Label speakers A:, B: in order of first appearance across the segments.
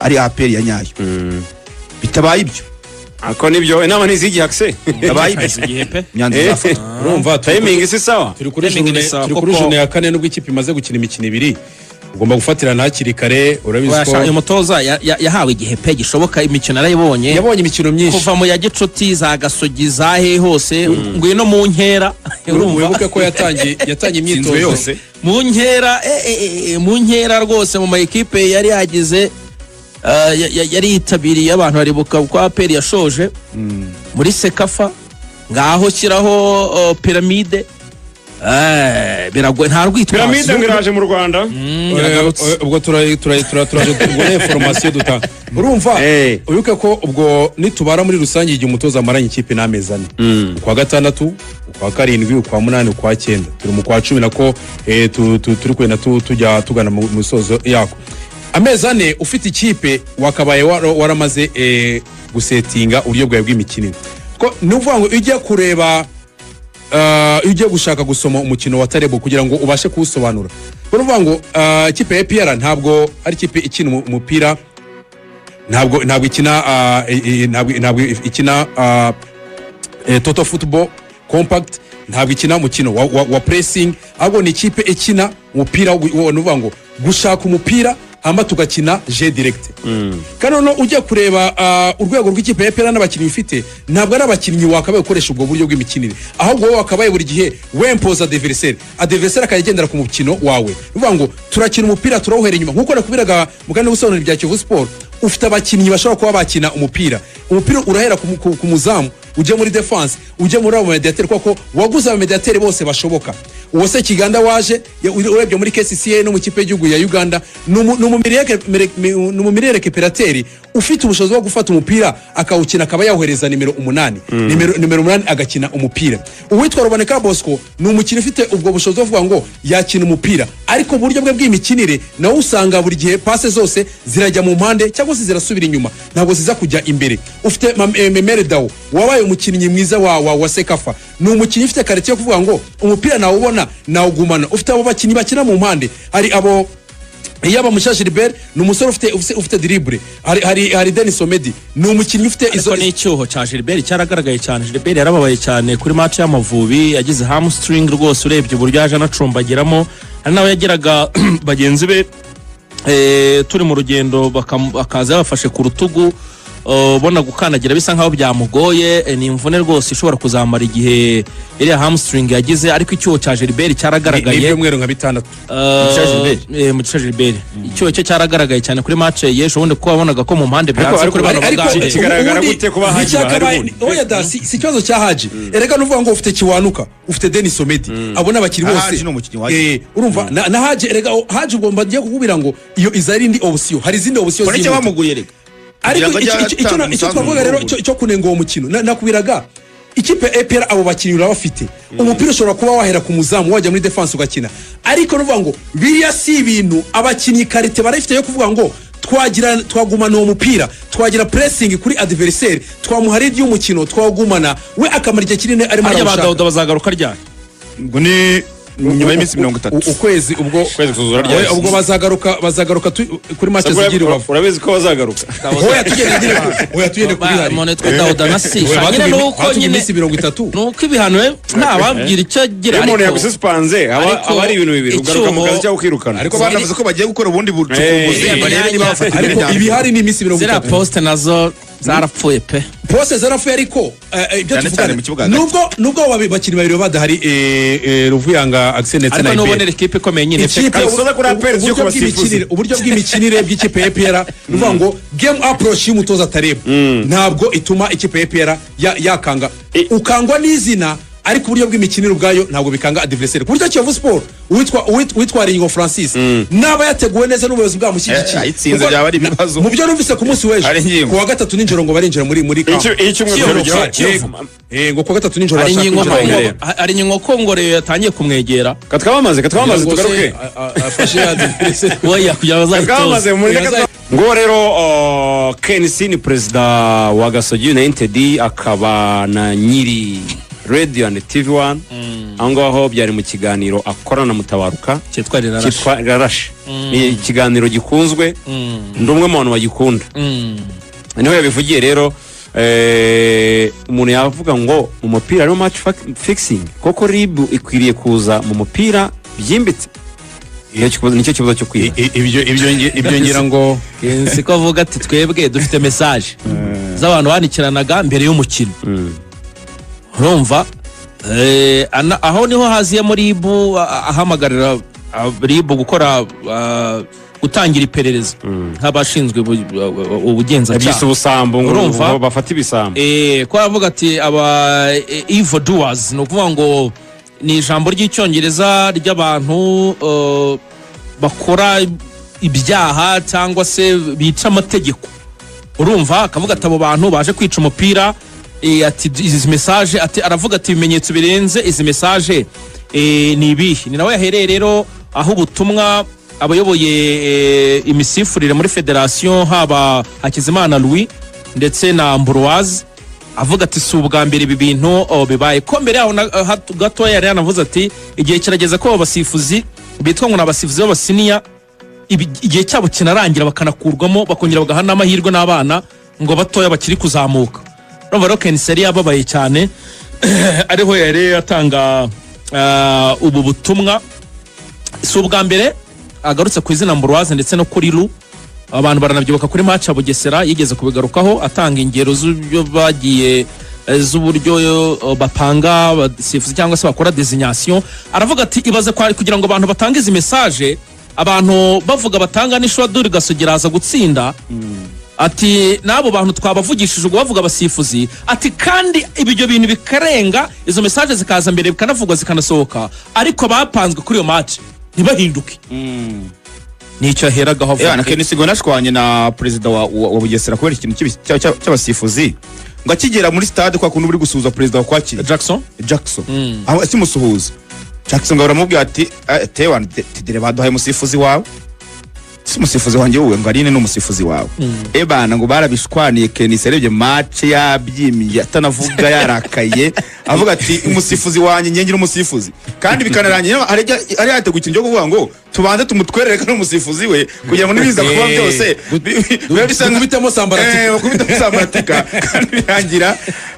A: Ari APR ya nyayo. Bitabaye ibyo,
B: Ako nibyo, inama ntizigihe akise.
A: bitabaye ibyo,
C: Igihe pe.
A: imyanzuro izafatwa.
D: Urumva
B: Timing si sawa.
D: Turi kuri
C: Timing ni
D: journée
C: sawa,
D: turi kuri
C: kuko-
D: journée ya kane. Nubwo ikipe imaze gukina imikino ibiri, ugomba gufatirana hakiri kare, urabizi ko
C: Uyu mutoza yahawe igihe pe gishoboka, imikino narayibonye.
D: Yabonye imikino myinshi.
C: Kuva mu ya gicuti, za Gasogi, za he hose, ngwino mu nkera, urumva?
D: Wibuke ko yatangiye
A: Itsinzwe
D: imyitozo
A: yose.
C: Mu nkera, mu nkera rwose, mu ma ekipe yari yagize, yari yitabiriye, abantu baribuka ko APR yashoje muri CECAFA. Ngaho shyiraho Pyramide. Biragoye, nta rwitwazo.
B: Pyramide ngo iraje mu Rwanda.
C: Iragarutse.
D: Ubwo turaje, ubwo ni information dutanga, urumva? Wibuke ko ubwo nitubara muri rusange igihe umutoza amaranye ikipe n'amezi 4: ukwa gatandatu, ukwa karindwi, ukwa munani, ukwa cyenda, turi mu kwa cumi nako, turi kugenda tujya tugana mu misozo yako. Amezi 4 ufite ikipe, wakabaye waramaze gusetinga uburyo bwawe bw'imikinire. Ko ni ukuvuga ngo iyo ugiye kureba, iyo ugiye gushaka gusoma umukino wa Taleb kugira ngo ubashe kuwusobanura, ni ukuvuga ngo ikipe ya APR ntabwo ari ikipe ikina umupira, ntabwo ikina, ntabwo ikina total football compact, ntabwo ikina umukino wa pressing, ahubwo ni ikipe ikina umupira ni ukuvuga ngo gushaka umupira, hama tugakina jeu direct. Kandi noneho ujya kureba urwego rw'ikipe ya APR n'abakinnyi ifite, ntabwo ari abakinnyi wakabaye ukoresha ubwo buryo bw'imikinire, ahubwo wowe wakabaye buri gihe wempoza adversaire, adversaire akajya agendera ku mukino wawe. Ni ukuvuga ngo turakina umupira, turawuhera inyuma, nk'uko nakubwiraga mu kandi gusobanura ibya Kiyovu Sport. Ufite abakinnyi bashobora kuba bakina umupira, umupira urahera ku muzamu, ujye muri defense, ujye muri abo mediateri, kuko waguze abamediateri bose bashoboka. Uwo se Kiganda waje, urebye muri KCCA no mu kipe y'igihugu ya Uganda, ni umumilieu récupérateur ufite ubushobozi bwo gufata umupira akawukina, akaba yawuhereza nimero 8, nimero 8 agakina umupira. Uwitwa Ruboneka Bosco ni umukinnyi ufite ubwo bushobozi bwo kuvuga ngo yakina umupira, ariko uburyo bwe bw'imikinire nawe usanga buri gihe passe zose zirajya mu mpande cyangwa se zirasubira inyuma, ntabwo ziza kujya imbere. Ufite Memel Dao wabaye umukinnyi mwiza wa CECAFA, ni umukinnyi ufite qualité yo kuvuga ngo umupira nawubona nawugumana. Ufite abo bakinnyi bakina mu mpande, hari abo, yaba Musha Gilbert ni umusore ufite dribble, hari Denis Omedi, ni umukinnyi ufite
C: Ariko n'icyuho cya Gilbert cyaragaragaye cyane. Gilbert yarababaye cyane kuri match y'Amavubi, yagize hamstring rwose. Urebye uburyo yaje anacumbagiramo, hari n'aho yageraga bagenzi be, turi mu rugendo, bakaza babafashe ku rutugu, ubona gukandagira bisa nkaho byamugoye. Ni imvune rwose ishobora kuzamara igihe, iriya hamstring yagize. Ariko icyuho cya Gilbert cyaragaragaye.
D: Ni ibyumweru nka 6.
A: Mugisha Gilbert.
C: Mugisha Gilbert, icyuho cye cyaragaragaye cyane kuri match y'ejo bundi, kuko wabonaga ko mu mpande byanze
B: Ariko-
C: kuri bano
D: Ariko
C: bagande.
B: Kigaragara
D: ubundi
B: gute kuba Haji
D: nticyakabaye-
B: bahari ubundi?
D: Oya da, si ikibazo cya Haji erega. Nuvuga ngo ufite Kiwanuka, ufite Denis Omedi, abo ni abakinnyi bose.
A: Haji ni umukinnyi wa
D: Urumva na Haji erega, Haji ugomba ngiye kukubwira ngo iyo iza ari indi option, hari izindi option
A: Ko nicyo
D: zihuta.
A: bamuguye reka.
D: Ariko
A: Kugira ngo ajye atanga
D: icyo
A: umusanzu
D: twavuga
A: mu
D: rero,
A: gihugu.
D: cyo kunenga uwo mukino, nakubwiraga ikipe ya APR, abo bakinnyi urabafite, umupira ushobora kuba wahera ku muzamu, wajya muri defense ugakina, ariko nuvuga ngo biriya si ibintu, abakinnyi qualité barayifite yo kuvuga ngo twagira, twagumana uwo mupira, twagira pressing kuri adversaire, twamuha lead y'umukino, twawugumana, we akamara igihe kinini arimo
C: Harya ba
D: arawushaka.
C: Dawuda bazagaruka ryari?
A: Ngo ni nyuma y'iminsi 30.
D: Ukwezi ubwo
B: Ukwezi kuzura ryari?
D: Oya, ubwo bazagaruka kuri match zigira Rubavu.
B: Urabizi ko bazagaruka.
D: Oya, tugende nyine oya, tugende kuri hari.
C: Umuntu witwa Dawuda na si
D: Oya,
C: nyine nuko
D: batubwiye
C: nyine
D: iminsi 30.
C: Nuko ibihano ntawabwira icyo agira.
B: Iyo umuntu
C: Ariko
B: yagususipanze haba
C: ariko
B: haba ari ibintu bibiri: ugaruka mu
C: icyuho-
B: kazi cyangwa ukirukana.
A: Ariko banavuze ko bagiye gukora ubundi bucukumbuzi, barebe niba bafata
D: Ariko ibihari ni iminsi mirongo
C: Ziriya
D: itatu.
C: poste nazo zarapfuye pe.
D: Poste zarapfuye, ariko ibyo
A: Cyane
D: tuvugana
A: cyane mu kibuga hagati.
D: Nubwo abo bakinnyi babiri badahari, Ruvuyanga Axel ndetse
C: Ariko
D: na
C: nubonera
D: Iberi.
C: ikipe ikomeye nyine.
D: Ikipe
B: Kandi usoza kuri APR
D: uburyo
B: z'uko basifuza.
D: uburyo bw'imikinire bw'ikipe ya APR, ni ukuvuga ngo game approach y'umutoza Taleb ntabwo ituma ikipe ya APR yakanga. Ukangwa n'izina, ariko uburyo bw'imikinire ubwayo ntabwo bikanga adversaire, ku buryo Kiyovu Sport, uwitwa Ringo Francis naba yateguwe neza n'ubuyobozi bwamushyigikiye.
A: Ayitsinze
D: Kuko
A: byaba ari ibibazo.
D: mu byo numvise ku munsi w'ejo,
A: Hari ingingo.
D: ku wa gatatu nijoro ngo barinjira muri camp.
B: Icyumweru
C: Kiyovu,
B: cy'urugero.
C: Kiyovu.
D: Ngo ku wa gatatu nijoro
C: Hari
D: bashaka
C: ingingo
D: kwinjira
C: ko
D: muri
C: hari ingingo ko ngo Rayon yatangiye kumwegera.
B: Katwamamaze, katwamamaze, tugaruke.
D: Afashe adversaire.
C: Oya, kugira ngo bazayitoze.
B: Katwamamaze muri ngo rero, KNC ni perezida wa Gasogi United, akaba na nyiri Radio and TV One. Aho ngaho byari mu kiganiro akorana na Mutabaruka
C: cyitwa Rirarashe.
B: Cyitwa Rirarashe. Ni ikiganiro gikunzwe, ndi umwe mu bantu bagikunda. Niho yabivugiye rero. Umuntu yavuga ngo mu mupira harimo match fixing koko? RIB ikwiriye kuza mu mupira byimbitse. Nicyo kibazo cyo kwiba.
D: Ibyo ngira ngo
C: Kensi ko avuga ati twebwe dufite message z'abantu bandikiranaga mbere y'umukino. Urumva, aho niho haziyemo RIB, ahamagarira RIB gukora, gutangira iperereza nk'abashinzwe ubugenzacyaha.
B: Yabyise ubusambo ngo
C: Urumva?
B: ngo bafate ibisambo.
C: Ko aravuga ati aba evil doers, ni ukuvuga ngo ni ijambo ry'Icyongereza ry'abantu bakora ibyaha cyangwa se bica amategeko. Urumva, akavuga ati abo bantu baje kwica umupira. Ati izi message, ati aravuga ati ibimenyetso birenze izi message ni ibihe? Ni nawe yahereye rero aho ubutumwa abayoboye imisifurire muri federasiyo, haba Hakizimana Louis ndetse na Ambroise, avuga ati si ubwa mbere ibi bintu, oh, bibaye. Ko mbere yaho gatoya yari yanavuze ati igihe kirageze ko abo basifuzi bitwa ngo ni abasifuzi b'aba senior, igihe cyabo kinarangira, bakanakurwamo, bakongera bagaha n'amahirwe n'abana ngo batoya bakiri kuzamuka. Urumva rero KNC yari yababaye cyane, ariho yari yatanga ubu butumwa. Si ubwa mbere agarutse ku izina Ambroise ndetse no kuri Ru. Abantu baranabyibuka kuri match ya Bugesera yigeze kubigarukaho, atanga ingero z'ibyo bagiye, z'uburyo bapanga abasifuzi cyangwa se bakora désignation. Aravuga ati ibaze kugira ngo abantu batange izi message, abantu bavuga batanga n'ishwaduri Gasogera aza gutsinda. Ati n'abo bantu twabavugishije, ubwo bavuga abasifuzi. Ati kandi ibyo bintu bikarenga, izo message zikaza mbere, bikanavugwa, zikanasohoka, ariko bapanzwe kuri iyo match ntibahinduke. Nicyo aheragaho avuga.
A: Na KNC ngo yanashwanye na perezida wa Bugesera kubera ikintu cy'abasifuzi, ngo akigera muri stade, kwa kuntu uri gusuhuza perezida wakwakiriye.
C: Jackson.
A: Jackson, aho akimusuhuza Jackson ngo baramubwira ati: "Eh, tewa tidire baduhaye umusifuzi wawe, si umusifuzi wanjye wowe." Ngo Aline ni umusifuzi wawe. Ebana, ngo barabishwaniye. KNC yarebye match yabyimiye, atanavuga, yarakaye, avuga ati umusifuzi wanjye ngengira umusifuzi. Kandi bikanarangira hari hateguye ikintu cyo kuvuga ngo tubanze tumutwerere ko ari umusifuzi we, kugira ngo nibiza kuba byose bibe bisa
D: Dukubitemo sambaratika.
A: Bakubitemo sambaratika. Kandi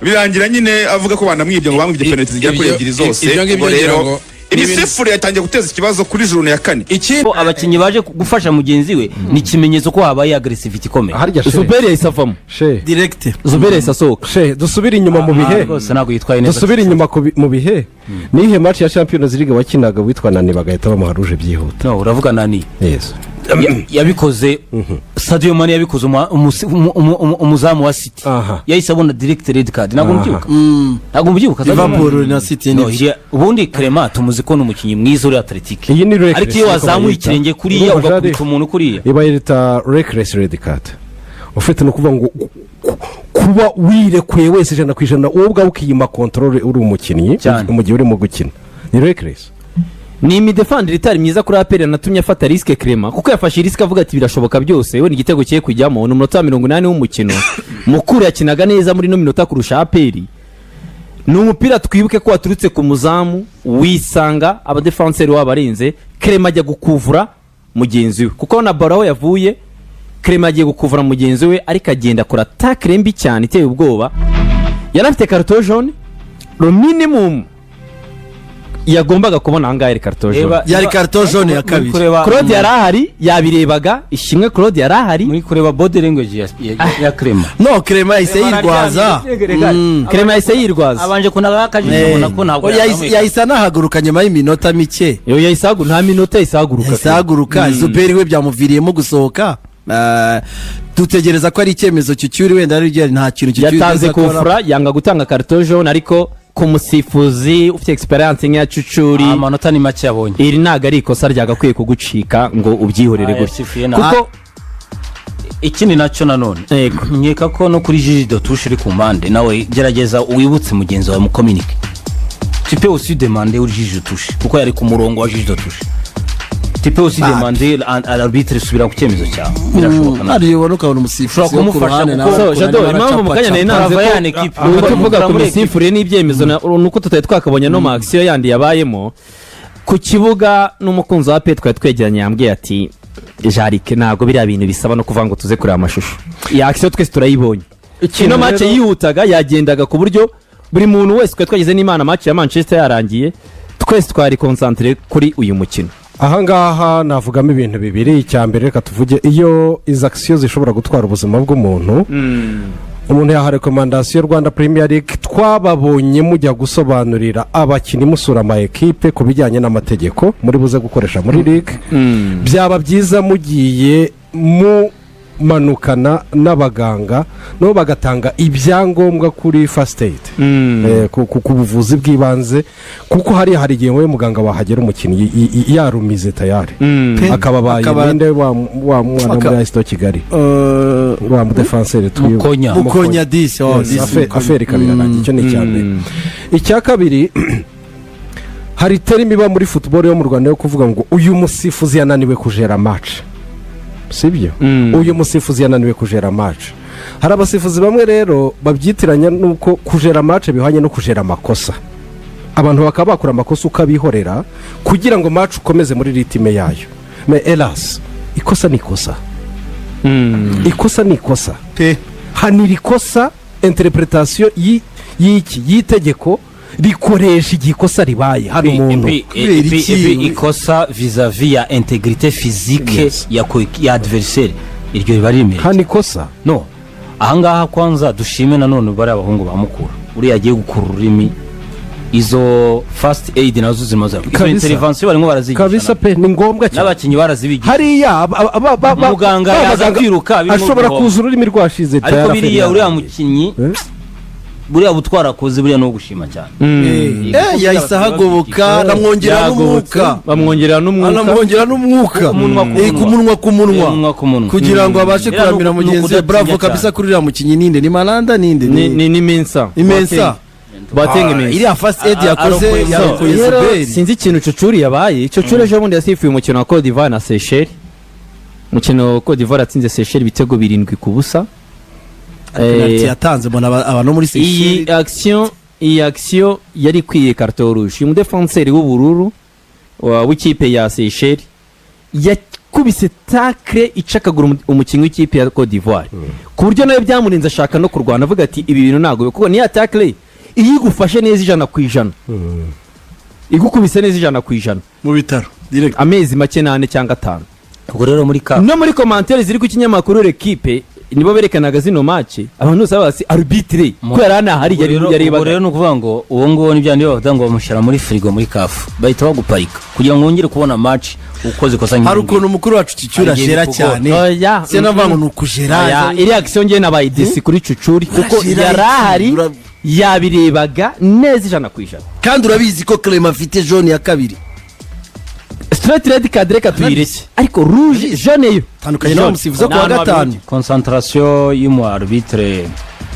A: birangira nyine avuga ko banamwibye, ngo bamwibye penalty zigera kuri ebyiri zose.
D: Ibyo ngibyo
A: Ubwo
D: ngira
A: rero
D: ngo ni ibintu-
A: imisifurire yatangiye guteza ikibazo kuri journée ya kane.
D: Ikindi
E: Ko abakinnyi baje gufasha mugenzi we ni ikimenyetso ko habaye agressivité ikomeye.
F: Harya she
G: Zuberi yahise avamo.
F: She
H: Direct.
G: Zuberi yahise asohoka.
F: She, dusubire inyuma mu bihe.
E: Rwose ntabwo yitwaye neza.
F: Dusubire inyuma mu bihe. Nihe match ya Champions League wakinaga witwa Nani bagahita bamuha rouge byihuta?
E: No, uravuga Nani?
F: Yes.
E: Yabikoze Sadio Mane, yabikoze umuzamu wa City. Yahise abona direct red card, ntabwo mubyibuka? Ntabwo mubyibuka Sadio Mane?
H: Liverpool na City.
E: No,
H: ni
E: ubundi Clement tumuzi ko ni umukinnyi mwiza uri athlétique,
F: Iyi ni reckless,
E: ariko iyo
F: niko
E: wazamuye
F: bayita.
E: ikirenge kuriya,
F: Urumva,
E: ugakubita
F: Jade?
E: umuntu kuriya.
F: Iba yita reckless red card. Ufite, ni ukuvuga ngo kuba wirekuye wese 100%, wowe ubwawe ukiyima contrôle uri umukinnyi
E: Cyane.
F: mu gihe urimo gukina, ni reckless.
G: Ni imidefandire itari myiza kuri APR, yanatumye afata risque Clement, kuko yafashe risque avuga ati birashoboka byose, wenda igitego kiye kujyamo. Ni umunota wa 80 w'umukino. Mukuru yakinaga neza muri ino minota kurusha APR. Ni umupira twibuke ko waturutse ku muzamu, wisanga abadefanseri wabarenze. Clement ajya gukuvura mugenzi we, kuko na baro aho yavuye, Clement agiye gukuvura mugenzi we, ariko agenda akora tackle mbi cyane iteye ubwoba. Yari afite carton jaune, le minimum yagombaga kubona ahangaha yari carton jaune.
H: Yari carton jaune ya kabiri.
G: Claude yari ahari, yabirebaga. Ishimwe Claude yari ahari.
E: Muri kureba body language ya Clement.
H: No, Clement yahise yirwaza.
G: Clement yahise yirwaza.
E: Abanje kunaga akajisho, ubona ko ntabwo yazamuye.
H: Yahise anahaguruka nyuma y'iminota mike.
G: Yo, yahise ahaguruka, nta minota yahise ahaguruka.
H: Yahise ahaguruka. Zuberi we byamuviriyemo gusohoka. Dutegereza ko ari icyemezo Cyucyuri wenda ari nta kintu Cyucyuri
G: yatanze
H: yigeze akora.
G: kufura, yanga gutanga carton jaune, ariko ku musifuzi ufite expérience nk'iya Cucuri,
E: Amanota ni make yabonye.
G: iri ntabwo ari ikosa ryagakwiye kugucika ngo ubyihorere
E: Ah,
G: gutya,
E: yasifuye nabi.
G: kuko
E: Ikindi nacyo nanone,
G: Yego.
E: nkeka ko no kuri juge de touche uri ku mpande, nawe gerageza wibutse mugenzi wawe mukominike. Tu peux aussi demander uri juge de touche, kuko yari ku murongo wa juge de touche. Tu peux aussi demander à l'arbitre: subira ku cyemezo cyawe. Birashoboka nawe.
H: Hariya ubona ukabona umusifuzi
E: Ushobora
H: wo ku
E: kumufasha
H: ruhande
E: kuko-
H: nawe
G: So,
H: ukuntu
G: Jado,
H: arimo
G: impamvu mu kanya nari nanze
E: Travailler
G: ko
E: en équipe.
G: ubu tuvuga ku
E: Muri
G: misifurire n'ibyemezo, nuko tutari twakabonye no ma action yandi yabayemo ku kibuga. N'umukunzi wa APR twari twegeranye yambwiye ati: "Jarike, ntabwo biriya bintu bisaba no kuvuga ngo tuze kureba amashusho iyi action, twese turayibonye." Ino match yihutaga, yagendaga ku buryo buri muntu wese, twari twagize n'Imana match ya Manchester yarangiye, twese twari concentré kuri uyu mukino.
F: Ahangaha navugamo ibintu bibiri. Icya mbere, reka tuvuge iyo izi action zishobora gutwara ubuzima bw'umuntu, umuntu yaha recommandation Rwanda Premier League: twababonye mujya gusobanurira abakinnyi, musura ama ekipe ku bijyanye n'amategeko muri buze gukoresha muri ligue, byaba byiza mugiye mumanukana n'abaganga, nabo bagatanga ibyangombwa kuri first aid, ku buvuzi bw'ibanze, kuko hariya hari igihe wowe muganga wahagera umukinnyi yarumize tayari, akaba abaye ninde wa mwana muri AS Kigali, wa mudefanseri?
E: Mukonya.
H: Mukonya disi, oh,
F: Yes,
H: disi Mukonya.
F: Affaire ikaba irarangiye. Icyo ni icya mbere. Icya kabiri, hari terme iba muri football yo mu Rwanda yo kuvuga ngo uyu musifuzi yananiwe kujera match, sibyo? Uyu musifuzi yananiwe kujera match. Hari abasifuzi bamwe rero babyitiranya n'uko kujera match bihwanye no kujera amakosa, abantu bakaba bakora amakosa ukabihorera kugira ngo match ukomeze muri rythme yayo. Mais hélas, ikosa ni ikosa, ikosa ni ikosa.
H: Pe.
F: Hanira ikosa, interpretation y'iki y'itegeko rikoresha igihe ikosa ribaye hano umuntu.
H: Kubera iki?
E: Ikosa vis-à-vis ya intégrité physique
F: Yes.
E: ya adversaire, iryo riba riremereye.
F: Hano ikosa.
E: No ahangaha kwanza dushime nanone bariya abahungu ba Mukura, uriya agiye gukura ururimi, izo first aid nazo zimaze izo
F: Kabisa.
E: intervention barimo barazigisha.
F: Kabisa pe, ni ngombwa cyane.
E: N'abakinnyi barazibigisha.
F: Hariya
E: Muganga
F: ba
E: yaza
F: baganga
E: kwiruka birimo
F: ashobora
E: guhomba.
F: kuza ururimi rwashize
E: Ariko
F: tayari,
E: biriya
F: affaire
E: uriya
F: yarangiye.
E: mukinnyi,
F: Eh?
E: buriya butwara akoze buriya ni uwo gushima cyane.
H: Yahise ahagoboka, anamwongera n'umwuka.
G: Bamwongerera n'umwuka.
H: Anamwongera n'umwuka.
E: Umunwa ku
H: Ku munwa, ku munwa.
E: Umunwa ku munwa.
H: Kugira ngo abashe
E: Biriya
H: kuramira
E: ni
H: mugenzi we.
E: ukudatinya
H: Bravo
E: cyane.
H: kabisa kuri uriya mukinnyi. Ninde? Ni Malanda? Ninde?
G: Ni Mensa.
H: Ni Mensa.
G: Boateng Mensa.
H: Iriya first aid yakoze,
E: Arokoye.
H: yarokoye
G: Rero
H: Zuberi.
G: sinzi ikintu Cucuri yabaye. Cucuri ejo bundi yasifuye umukino wa Cote d'Ivoire na Seychelles, umukino Cote d'Ivoire yatsinze Seychelles ibitego 7-0.
H: Penalty yatanze, mbona abantu bo muri
G: Iyi
H: Seychelles.
G: action, iyi action yari ikwiye carton rouge. Uyu mudefanseri w'ubururu w'ikipe ya Seychelles yakubise tacle icakagura umukinnyi w'ikipe ya Cote d'Ivoire, ku buryo nawe byamurinze ashaka no kurwana, avuga ati ibi bintu ntabwo, kuko niya tacle iyo igufashe neza 100%, igukubise neza 100%,
H: Mu bitaro direct.
G: Amezi make n'ane cyangwa atanu.
E: Ubwo rero muri ka
G: No muri commentaires ziri ku kinyamakuru L'Equipe, nibo berekanaga zino match, abantu bose babaza ati arbitre ko yari anahari,
E: Ubwo
G: yari
E: rero
G: yarebaga.
E: Rero ni ukuvuga ngo uwo nguwo ni bya bindi bavuga ngo bamushyira muri firigo muri CAF, bahita baguparika kugira ngo wongere kubona match ukoze ikosa
H: Hari
E: nk'iri.
H: ukuntu umukuru wacu Kicyura
E: Hari igihe
H: ajera
E: bikugora.
H: cyane.
G: Oya.
H: Sinavuga ngo ni ukujera.
G: Oya, iriya action ngewe nabaye déçu kuri Cucuri, kuko
H: Urajera
G: yari
H: iki?
G: ahari, yabirebaga neza 100%.
H: Kandi urabizi ko Clement afite jaune ya kabiri.
G: Straight red card reka tuyireke, ariko rouge, jaune yo.
H: Tandukanye n'aho musifuzi wo kuwa gatanu.
E: Concentration y'umu arbitre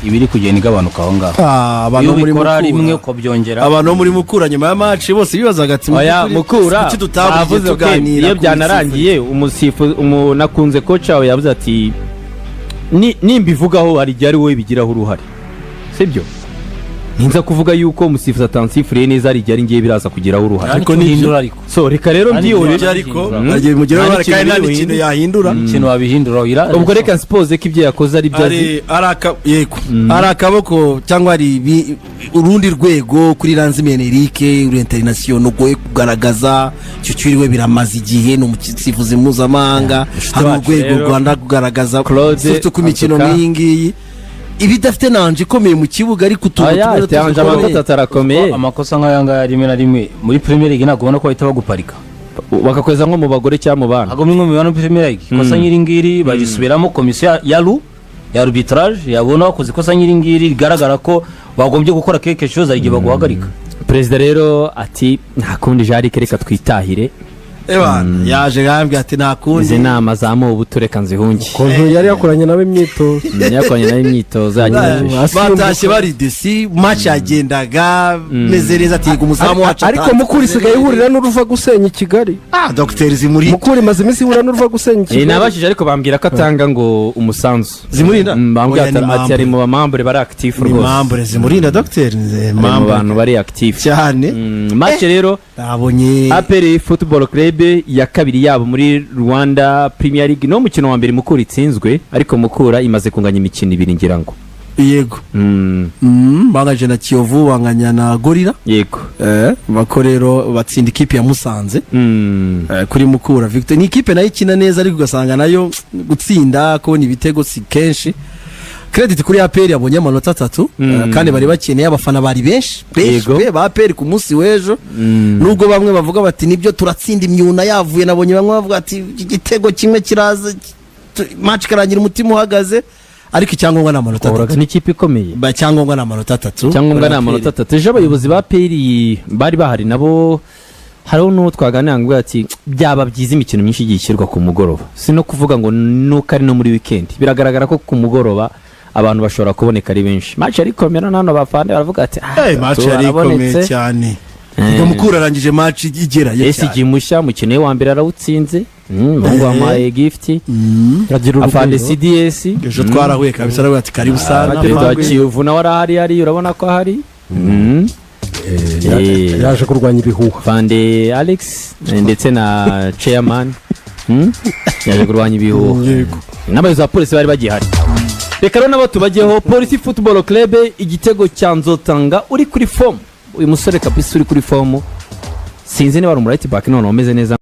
E: iba iri kugenda igabanuka aho ngaho.
H: Ah, abantu
E: Iyo
H: bo muri
E: ubikora
H: Mukura.
E: rimwe ukabyongera.
H: Abantu bo muri Mukura nyuma ya match bose bibazaga ati: "Mu
G: Oya,
H: by'ukuri,
G: Mukura
H: kuki tutaburiye
G: bavuze ko
H: tuganira
G: iyo
H: ku
G: byanarangiye umusifu nakunze coach wawe yavuze ati: "Nimbivugaho hari igihe ari wowe bigiraho uruhare, sibyo? Ninza kuvuga yuko umusifuzi atansifuriye neza, hari igihe ari ngiye biraza kugiraho uruhare."
H: Ariko
E: Ariko
H: nibyo.
E: uhindura ariko.
G: So reka rero
E: Kandi
G: mbyihorere.
H: Ibyo ariko
E: Mm.
H: agiye bimugiraho
G: Nta
H: uruhare kandi nta
G: n'ikintu
H: n'ikintu yahindura.
E: Ikintu wabihindura
G: Ubwo reka nsipoze ko ibyo yakoze ari byo azi.
H: Ari yego, ari akaboko cyangwa ari urundi rwego kuri Ranzimene Eric, uri international, ugoye kugaragaza icyo cyuriwe, biramaze igihe, ni umusifuzi mpuzamahanga, hari
G: wacu
H: urwego
G: rero,
H: Rwanda kugaragaza,
G: Claude,
H: surtout ku mikino
G: Antuka.
H: nk'iyi ngiyi iba idafite nanje ikomeye mu kibuga, ariko utuntu
G: Aya
H: tumwe
G: anje
H: tuzikomeye.
G: amanota atatu arakomeye.
E: Amakosa nk'aya ngaya rimwe na rimwe muri Premier League ntabwo ubona ko bahita baguparika.
G: Bakakweza nko mu bagore cyangwa mu bana.
E: Ntabwo muri mubibona muri Premier League, ikosa nk'iri ngiri barisubiramo, komisiyo ya arbitrage yabona wakoze ikosa nk'iri ngiri rigaragara ko wagombye gukora quelque chose, hari igihe baguhagarika.
G: Perezida rero ati: "Nta kundi, Jarike, reka twitahire."
H: Ebana, yaje yambwiye ati nta kundi.
G: Izi nama za mubu tureka nzihunge.
F: Ukuntu yari yakoranye nawe imyitozo.
G: Yakoranye nawe imyitozo, yagerageje.
H: Batashye bari déçus. Match yagendaga meze neza, ati umuzamu wacu
F: Ariko
H: atanze.
F: Mukura isigaye ihurira n'uruva gusenya i Kigali.
H: Ah, dogiteri zimuri.
F: Mukura imaze iminsi ihura n'uruva gusenya i Kigali.
G: Nabashije ariko bambwira ko atanga ngo umusanzu.
H: Zimurinda?
G: Bambwira
H: Oya, ni
G: ati
H: membre.
G: ari mu bamambure bari actif
H: Ni
G: rwose.
H: membre zimurinda, dogiteri.
G: Ari mu bantu bari actif
H: cyane.
G: Match rero,
H: nabonye
G: APR Football Club ya kabiri yabo muri Rwanda Premier League, no mukino wa mbere Mukura itsinzwe, ariko Mukura imaze kunganya imikino ibiri, ngira ngo.
H: Yego. Banganyije na Kiyovu, banganya na Gorilla. Bako rero batsinda ikipe ya Musanze. Kuri Mukura Victor, ni ikipe nayo ikina neza, ariko ugasanga nayo gutsinda, kubona ibitego si kenshi. Credit kuri APR yabonye amanota 3. Kandi bari bakeneye. Abafana bari benshi benshi pe ba APR ku munsi w'ejo, nubwo bamwe bavuga bati nibyo turatsinda imyuna yavuye. Nabonye bamwe bavuga ati igitego kimwe kiraza, match ikarangira umutima uhagaze, ariko icyangombwa ni amanota
G: Twahuraga
H: 3.
G: n'ikipe ikomeye.
H: Icyangombwa ni amanota 3.
G: Icyangombwa ni amanota 3. Ejo abayobozi ba APR bari bahari nabo, hariho n'uwo twaganira ngo ati byaba byiza imikino myinshi igiye ishyirwa ku mugoroba, si no kuvuga ngo nuko ari no muri weekend, biragaragara ko ku mugoroba abantu bashobora kuboneka ari benshi. Match yari ikomera, nano bafande baravuga ati ah,
H: Hey, match yari ikomeye
G: arabonetse.
H: cyane. Ubwo Mukura arangije match igerayo
G: SG
H: cyane.
G: mushya, umukino we wa mbere arawutsinze. Umuhungu wamuhaye gift.
F: Agira
G: Afande
F: urugwiro.
G: CDS.
H: Ejo twarahuye kabisa, aravuga ati karibu sana.
G: Perezida wa Kiyovu nawe arahari, hari urabona ko ahari.
F: Yaje kurwanya ibihuha.
G: Fande Alex ndetse na chairman. Yaje kurwanya ibihuha. N'abayobozi ba polisi bari bagihari. Reka rero nabo tubajyeho. Polisi Football Club, igitego cya Nzotanga uri kuri forme, uyu musore kabisa uri kuri forme, sinzi niba ari umu right back none umeze neza.